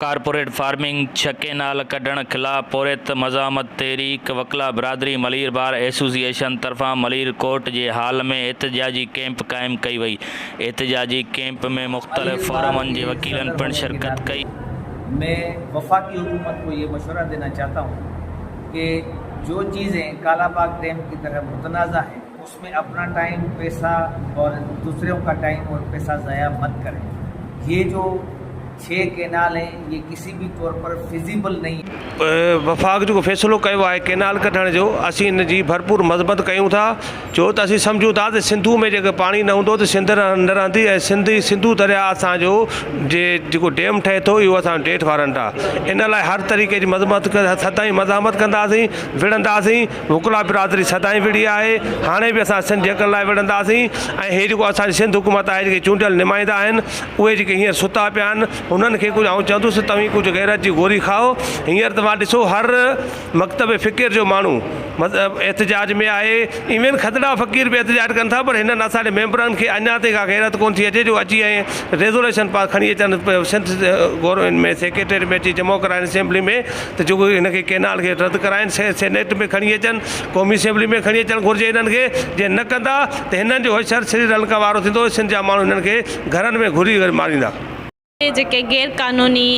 Corporate farming ڇھ canal ڪڍڻ خلاف پورهيت مزاحمت تحريڪ وڪلا برادري ملير بار ايسوسيئيشن طرفان ملير ڪورٽ جي هال ۾ احتجاجي ڪئمپ قائم ڪئي وئي احتجاجي ڪئمپ ۾ ملير مختلف بار فورمن ڪي جي وڪيلن صدر پڻ هوني ڪي شرڪت ناتي ڪئي. مين وفاقي حڪومت ڪو يه مشوره دينا چاهتا هون ڪي جو چيزين ڪالا باغ ڊيم ڪي طرح متنازع هين اس مين اپنا ٽائيم پيسا اور دوسريون ڪا ٽائيم اور پيسا ضايع مت ڪرين يه جو ڇهه ڪينال هين يه ڪسي بي طور پر فزيبل نهين. وفاق جيڪو فيصلو ڪيو آهي ڪينال ڪڍڻ جو اسين ان جي ڀرپور مذمت ڪيون ٿا ڇو ته اسين سمجهون ٿا ته سنڌو ۾ جيڪر پاڻي نه هوندو ته سنڌ نه رهندي ۽ سنڌ سنڌو درياء اسان جو جي جيڪو ڊيم ٺهي ٿو اهو اسان جو ڊيٿ وارنٽ آهي ان لاء هر طريقي جي مذمت سدائين مزاحمت ڪنداسين وڙهنداسين وڪلا برادري سدائين وڙهي آهي، هاڻي به اسان سنڌ جي حقن لاء وڙهنداسين ۽ هي جيڪو اسان جي سنڌ حڪومت آهي جيڪي چونڊيل نمائندا آهن اهي جيڪي هينئر ستا پيا آهن انهن کي ڪجهه آئون چوندس ته توهين ڪجهه غيرت جي گوري کائو هينئر توهان ڏسو هر مڪتب فڪر جو ماڻهو مطلب احتجاج ۾ آهي ايون کدڙا فقير به احتجاج ڪن ٿا پر هنن اسان جي ميمبرن کي اڃا تائين ڪا غيرت ڪونه ٿي اچي جو اچي ۽ ريزوليشن پاس کڻي اچن سنڌ گورنمينٽ ۾ سيڪريٽريٽ ۾ اچي جمع ڪرائن اسيمبلي ۾ ته جيڪو هن کي ڪئنال کي رد ڪرائين سينيٽ ۾ کڻي اچن قومي اسيمبلي ۾ کڻي اچڻ گهرجي هنن کي جي نه ڪندا ته هنن جو حشر سري لنڪا وارو ٿيندو سنڌ جا ماڻهو هنن کي گهرن ۾ گهري گهري ماريندا. جيڪي غير قانوني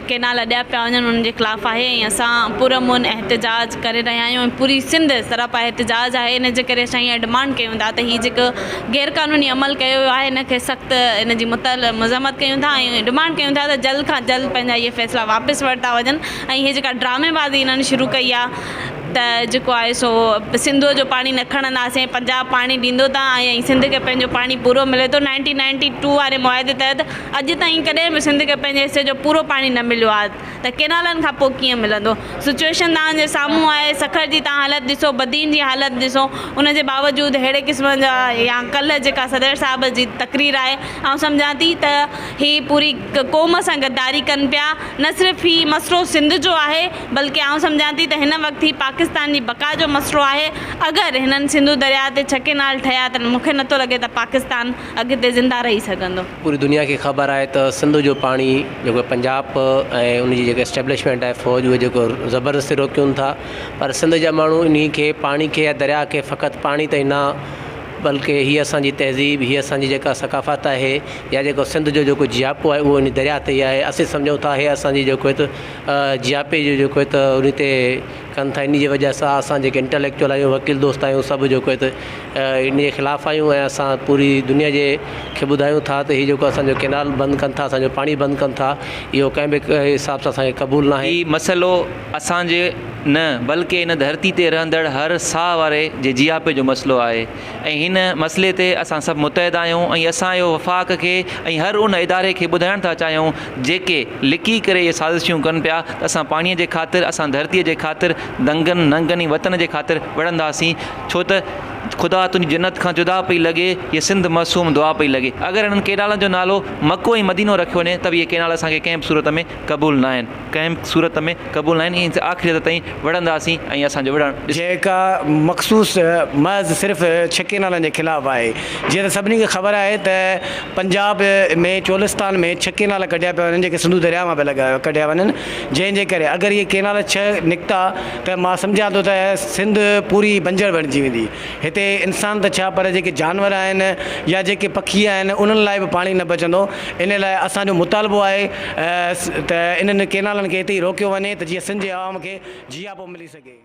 ڪئنال اڏيا پيا وڃن انهن جي خلاف آهي ۽ اسان پرامن احتجاج ڪري رهيا آهيون ۽ پوري سنڌ سراپا احتجاج آهي ان جي ڪري اسان اها ڊمانڊ ڪيون ٿا ته هي جيڪو غير قانوني عمل ڪيو ويو آهي ان کي سخت ان جي مذمت ڪيون ٿا ۽ ڊمانڊ ڪيون ٿا ته جلد کان جلد پنهنجا اهي فيصلا واپس ورتا وڃن ۽ هي جيڪا ڊرامي بازي انهن شروع ڪئي آهي ته جيڪو آهي سو سنڌوء جو پاڻي نه کڻنداسين پنجاب پاڻي ڏيندو ته ۽ سنڌ کي پنهنجو پاڻي پورو ملي ٿو نائنٽين نائنٽي ٽو واري معاهدي تحت اڄ تائين ڪڏهن به سنڌ کي پنهنجي حصي جو پورو پاڻي نه مليو آهي ته ڪينالن کان پوء ڪيئن ملندو؟ سچوئيشن توهان جي سامهون آهي، سکر جي توهان حالت ڏسو، بدين جي حالت ڏسو، ان جي باوجود ههڙي قسم جا يا ڪلهه جيڪا صدر صاحب جي تقرير آهي آئون سمجهان ٿي ته هي پوري قوم سان غداري ڪن پيا، نه صرف هي مسئلو سنڌ جو آهي بلڪه آئون سمجهان ٿي ته هن وقت هي پاڪستان جي بقا جو مسئلو آهي، اگر هنن سنڌو درياء تي ڇهه ڪينال ٺهيا ته مون کي نٿو لڳي ته پاڪستان اڳتي زنده رهي سگهندو. پوري دنيا کي خبر آهي ته سنڌ جو پاڻي جيڪو پنجاب ۽ ان جي جيڪا اسٽيبلشمينٽ آهي فوج اهي جيڪو زبردستي روڪين ٿا پر سنڌ جا ماڻهو انهي کي پاڻي کي يا درياء کي فقط پاڻي تائين نه بلڪه هي اسان جي تهذيب هي اسان جي جيڪا ثقافت آهي يا جيڪو سنڌ جو جيڪو جياپو آهي اهو انهي درياء تي ئي آهي اسين سمجهون ٿا هي اسان جي جيڪو هت جياپي جو جيڪو هت انهي تي ڪن ٿا انهي جي وجه سان اسان جيڪي انٽليڪچوئل آهيون وڪيل دوست آهيون سڀ جيڪو هت انهي جي خلاف آهيون ۽ اسان پوري دنيا جي کي ٻڌايون ٿا ته هي جيڪو اسان جو ڪينال بند ڪن ٿا اسان جو پاڻي بند ڪن ٿا اهو ڪنهن به حساب سان اسان کي قبول ناهي. هي مسئلو اسان جي نه بلڪه هن ڌرتي تي رهندڙ هر ساهه واري جي جياپي جو مسئلو آهي ۽ هن مسئلي تي اسان سڀ متحد آهيون ۽ اسان اهو وفاق کي ۽ هر ان اداري کي ٻڌائڻ ٿا چاهيون جيڪي لڪي ڪري اهي سازشون ڪن پيا ته اسان پاڻي جي خاطر اسان ڌرتي جي خاطر دنگن ننگن ۽ وطن جي خاطر وڙهنداسين ڇو ته خدا تنهنجي جنت کان جدا پئي لڳي هيء سنڌ معصوم دعا پئي لڳي اگر انهن ڪينالن جو نالو مڪو ۽ مدينو رکيو وڃي ته به اهي ڪينال اسان کي ڪنهن به صورت ۾ قبول ناهن ڪنهن به صورت ۾ قبول ناهن ۽ آخري حد تائين وڙهنداسين ۽ اسان جو وڙهڻ ڏسو. جيڪا مخصوص محض صرف ڇھ ڪينالن جي خلاف آهي جيئن ته سڀني کي خبر آهي ته پنجاب ۾ چولستان ۾ ڇھ ڪينال ڪڍيا پيا وڃن جيڪي سنڌو درياء مان پيا لڳا ڪڍيا وڃن جنهن جي ڪري اگر اهي ڪينال ڇھ نڪتا ته مان سمجهان ٿو ته سنڌ پوري بنجر بڻجي ويندي. هتي انسان ته ڇا پر جيڪي جانور آهن يا جيڪي پکي آهن انهن لاء به پاڻي نه بچندو. ان لاء اسان جو مطالبو آهي ته انهن ڪينالن کي هتي ئي روڪيو وڃي ته جيئن سنڌ جي عوام کي جياپو ملي سگهي.